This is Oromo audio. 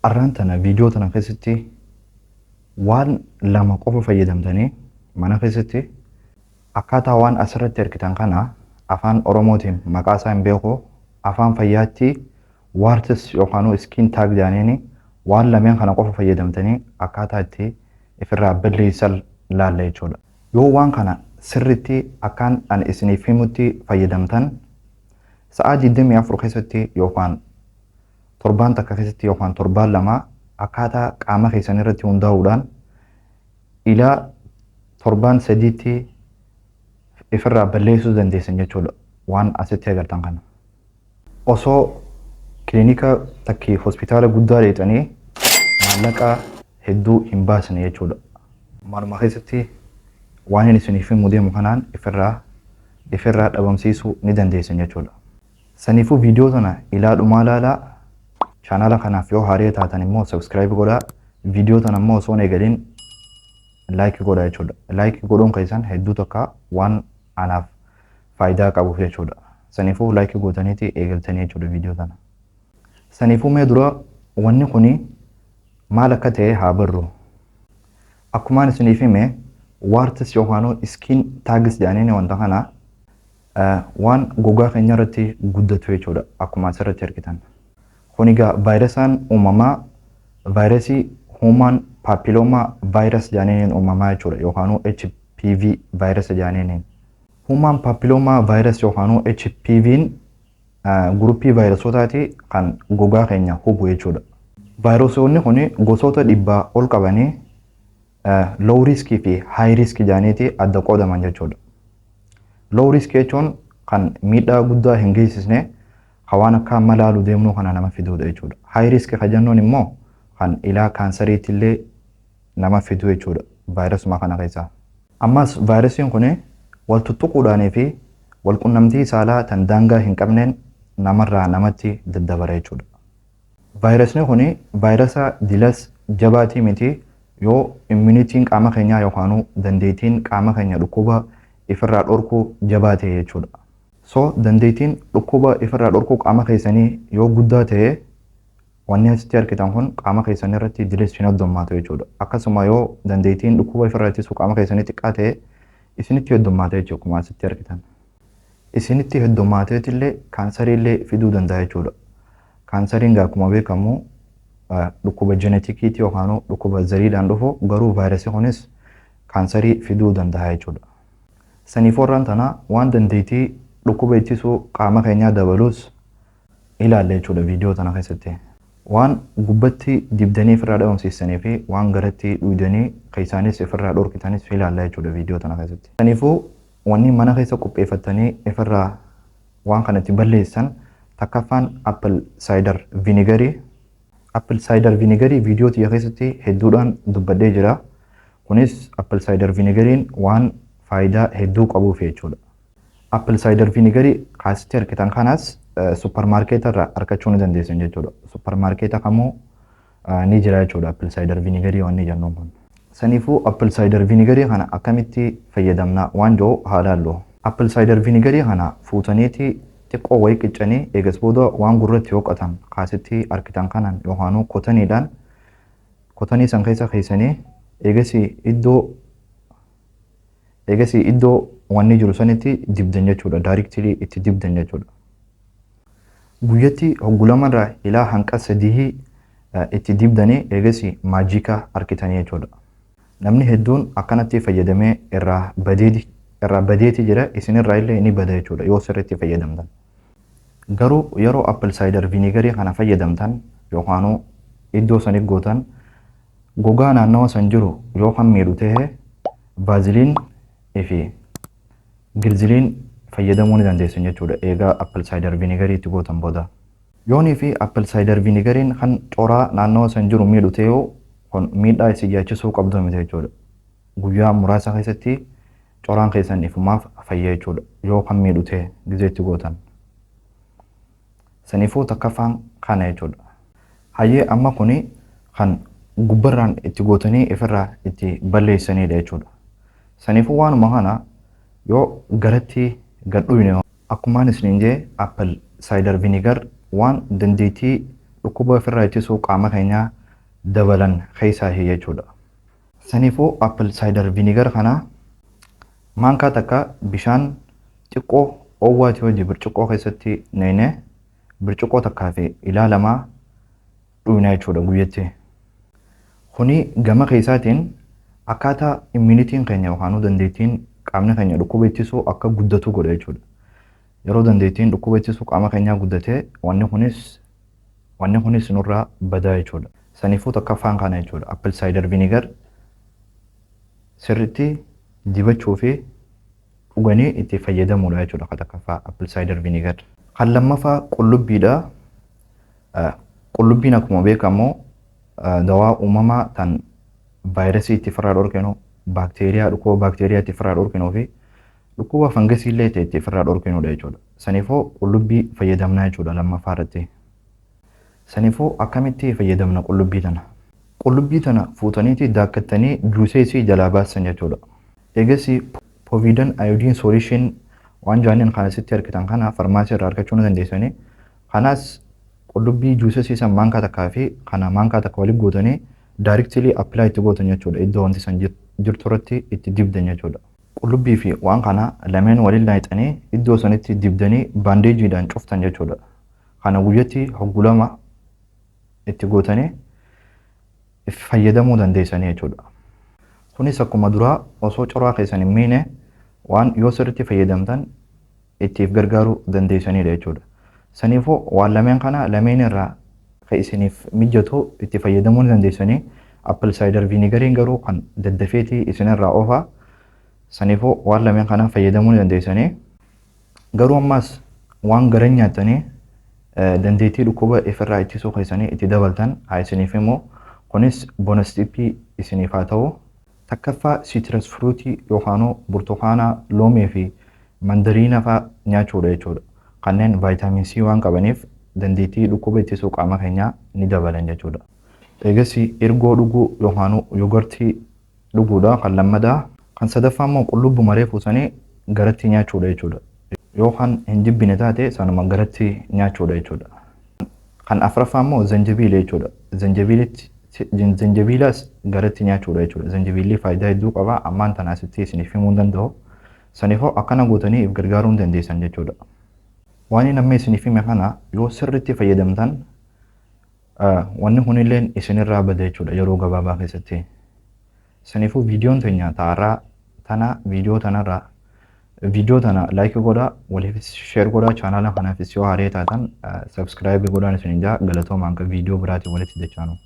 Arraan tana viidiyoo tana keessatti waan lama qofa fayyadamtanii mana keessatti akkaataa waan asirratti argitan kana, afaan Oromootiin maqaa isaa hin beeku, afaan fayyaatti warts yookaan skin tag jedhaniini, waan lameen kana qofa fayyadamtanii akkaataa itti ifirraa balleessan laalla jechuudha. Yoo waan kana sirritti akkaan ani isiniif himutti fayyadamtan, sa'aa 24 keessatti yookaan torbaan takka keessatti yookaan torbaan 2, akkaataa qaama keessan irratti hundaa'uudhaan ilaa torbaan 3tti ifirraa balleessuu dandeessan jechuudha waan asitti agartan kana. Osoo kilinika takkii hospitaala guddaa deexanii maallaqa hedduu hin baasne jechuudha. Manuma keessatti waan inni isiniif himuu deemu kanaan ifirraa dhabamsiisuu ni dandeessan jechuudha. Saniifuu viidiyoo tana ilaa dhumaa ilaalaa. Chaanaala kanaaf yoo haaraa taatan immoo subscribe godhaa. Viidiyoo tana immoo osoo hin eegalin like godhaa jechuudha. Like godhuun keessan hedduu tokko waan anaaf faayidaa qabuuf jechuudha. Saniifuu like gootaniiti eegaltanii jechuudha viidiyoo tana. Saniifuu mee dura wanni kuni maal akka ta'e haa barru. Akkumaan isiniif hime, warts yookaan skin tags jedhanii wanta kana waan gogaa keenya irratti guddatu jechuudha akkuma asirratti argitan. Kun egaa vaayirasaan uumamaa, vaayirasii human papilloma virus jedhaniin uumamaa jechuudha, yookaan HPV vaayirasa jedhaniin. Human papilloma virus yookaan HPV'n guruppii vaayirasotaati kan gogaa keenya hubu jechuudha. Vaayirasoonni kun gosoota 100 ol qabanii low risk fi high risk jedhaniiti adda qoodaman jechuudha. Low risk jechuun kan miidhaa guddaa hin geessisne, waan akka amma laaluu deemnuu kana nama fiduudha jechuudha. High risk kan jennuun immoo kan ilaa kaansariitti illee nama fidu jechuudha vaayirasuma kana keessaa. Ammas vaayirasiin kun wal tuttuquudhaanii fi wal qunnamtii saalaa tan daangaa hin qabneen namarraa namatti daddabara jechuudha. Vaayirasni kun vaayirasa dilas jabaatii miti, yoo immunityn qaama keenyaa yookaan dandeettiin qaama keenya dhukkuba ifirraa dhorkuu jabaa ta'e jechuudha. So dandeettiin dhukkuba ifirraa dhorkuu qaama keessanii yoo guddaa ta'e, wanni asitti argitan kun qaama keessanii irratti dilis hin heddummaatu jechuudha. Akkasuma yoo dandeettiin dhukkuba ifirraa ittisuu qaama keessanii xiqqaa ta'e, isinitti heddummaata jechuudha akkuma asitti argitan. Isinitti heddumaateetillee kaansarii illee fiduu danda'a jechuudha. Kaansariin akkuma beekamu dhukkuba jenetikiiti yookaan dhukkuba zariidhaan dhufu, garuu vaayirasii kunis kaansarii fiduu danda'a jechuudha. Saniif warraan tana waan dandeettii dhukkuba ittisuu qaama keenyaa dabalus ilaalla jechuudha viidiyoo tana keessatti. Waan gubbatti dibdanii ofirraa dhabamsiisanii fi waan garatti dhuydanii keessaanis ofirraa dhorkitanis ilaalla jechuudha viidiyoo tana keessatti. Saniifuu wanni mana keessa qopheeffatanii ofirraa waan kanatti balleessan takkaffaan apple cider vinegarii. Apple cider vinegarii viidiyoo tiyya keessatti hedduudhaan dubbadhee jira. Kunis apple cider vinegariin waan faayidaa hedduu qabuuf jechuudha. Apple cider vinegarii kaasitti argitan kanas supparmaarkeeta irraa argachuu ni dandeessan jechuudha. Supparmaarkeeta kamuu ni jira jechuudha apple cider vinegarii wanni jennuun kun. Saniifuu apple cider vinegarii kana akkamitti fayyadamna waan jiru haa ilaallu. Apple cider vinegarii kana fuutaniiti xiqqoo wayii qiccanii, eegas booda waan gurratti hooqatan kaasitti argitan kanan yookaan cottoniidhaan, cottonii san keessa keessanii, eegasii iddoo wanni jiru sanitti dibdan jechuudha. Directly itti dibdan jechuudha. Guyyatti hoggu lamarraa ilaa hanqa 3 itti dibdanii, eegasii magic argitanii jechuudha. Namni hedduun akkanatti fayyadamee irraa badeeti jira, isinirraa illee ni bada jechuudha yoo sirriitti fayyadamtan. Garuu yeroo apple cider vinegarii kana fayyadamtan yookaan iddoo saniif gootan, gogaa naannawa san jiru yoo kan miidhu ta'e, Vaseline fi glycerin fayyadamuu ni dandeessan jechuudha eegaa apple cider vinegarii itti gootan booda. Yoonii fi apple cider vinegariin kan coraa naannawa san jiru miidhu ta'e, kun miidhaa isin yaachisuu qabdu miti jechuudha. Guyyaa muraasa keessatti coraan keessan ifumaaf fayya jechuudha yoo kan miidhu ta'e gizeetti gootan. Saniifuu takkaffaan kana jechuudha. Hayyee, amma kuni kan gubbarraan itti gootanii ifirraa itti balleessanidha jechuudha. Saniifuu waanuma kana yoo garatti gad dhuyne, akkumaan isiniin jee, apple cider vinegar waan dandeettii dhukkuba ofirraa ittisuu qaama keenyaa dabalan keessaa jechuudha. Saniifuu apple cider vinegar kana maankaa takka bishaan xiqqoo oowwaatii wajji birciqqoo keessatti neynee birciqqoo takkaa fi ilaalamaa dhuyna jechuudha guyyatti. Kuni gama keessaatiin akkaataa immunityn keenya yookaan dandeettiin qaamni keenya dhukkuba ittisuu akka guddatu godha jechuudha. Yeroo dandeettiin dhukkuba ittisuu qaama keenyaa guddatee, wanni kunis nurraa badaa jechuudha. Saniifuu takkaffaan kana jechuudha. Apple cider vinegar sirriitti dibachuu fi dhuganii itti fayyadamuudha jechuudha kan takkaffaa apple cider vinegar. Kan lammaffaa qullubbiidha. Qullubbiin akkuma beekamu dawaa uumamaa tan vaayirasii itti ofirraa dhorkinu, baakteeriyaa, dhukkuba baakteeriyaa itti ofirraa dhorkinuu fi dhukkuba fangasii illee ta'e itti ofirraa dhorkinudha jechuudha. Saniifuu qullubbii fayyadamnaa jechuudha lammaffaa irratti. Saniifuu akkamitti fayyadamna qullubbii tana? Qullubbii tana fuutaniiti daakkattanii juusee isii jalaa baasan jechuudha. Eegasii povidone iodine solution waan jaaniin kana sitti argitan kana farmaasii irraa argachuu ni dandeessanii. Kanaas qullubbii juusee san maankaa takkaa fi kana maankaa takka walitti gootanii directly apply itti gootan jechuudha. Iddoo wanti san jirtu irratti itti dibdan jechuudha. Qullubbii fi waan kana lameen waliin laayixanii iddoo sanitti dibdanii bandageiidhaan cuftan jechuudha. Kana guyyatti hogguu 2 itti gootanii fayyadamuu dandeessanii jechuudha. Kunis akkuma duraa osoo coraa keessan hin miine waan yoo sirriitti fayyadamtan ittiif gargaaruu dandeessanidha jechuudha. Saniifuu waan lameen kana lameen irraa kan isiniif mijatu itti fayyadamuu ni dandeessanii. Apple cider vinegariin garuu kan daddafeetii isinirraa oofaa. Saniifuu waan lameen kana fayyadamuu ni dandeessanii. Garuu ammas waan garan nyaattanii dandeettii dhukkuba ifirraa ittisuu keessanii itti dabaltan haa isiniif immoo kunis bonus tipii isiniif haa ta'u. Takkaffaa citrus fruitii yookaan burtukaana, loomii fi mandariina fa'aa nyaachuudha jechuudha. Kanneen vitamin C waan qabaniif dandeettii dhukkuba ittisuu qaama keenyaa ni dabalan jechuudha. Eegasii irgoo dhuguu yookaan yogurtii dhuguudha kan lammadaa. Kan sadaffaa immoo qullubbuma reefu sanii garatti nyaachuudha jechuudha. Yookaan hin jibbine taate sanuma garatti nyaachuudha jechuudha. Kan afuraffaa immoo zanjabiila jechuudha. Zanjabiilas garatti nyaachuudha jechuudha. Zanjabiilli faayidaa hedduu qaba. Ammaan tana asitti isiniif himuu hin danda'u. Saniifuu akkana gootanii if gargaaruu hin dandeessan jechuudha. Waan inni amma isiniif hime kana yoo sirriitti fayyadamtan, wanni kunilleen isinirraa bada jechuudha yeroo gabaabaa keessatti. Saniifuu viidiyoon teenya taarraa tana, viidiyoo tanarraa viidiyoo tana like godhaa, waliifis share godhaa, chaanaala kanaafis yoo haaree taatan subscribe godhaan isinin jaa. Galatoomaa, hanga viidiyoo biraatiin walitti dachaanu.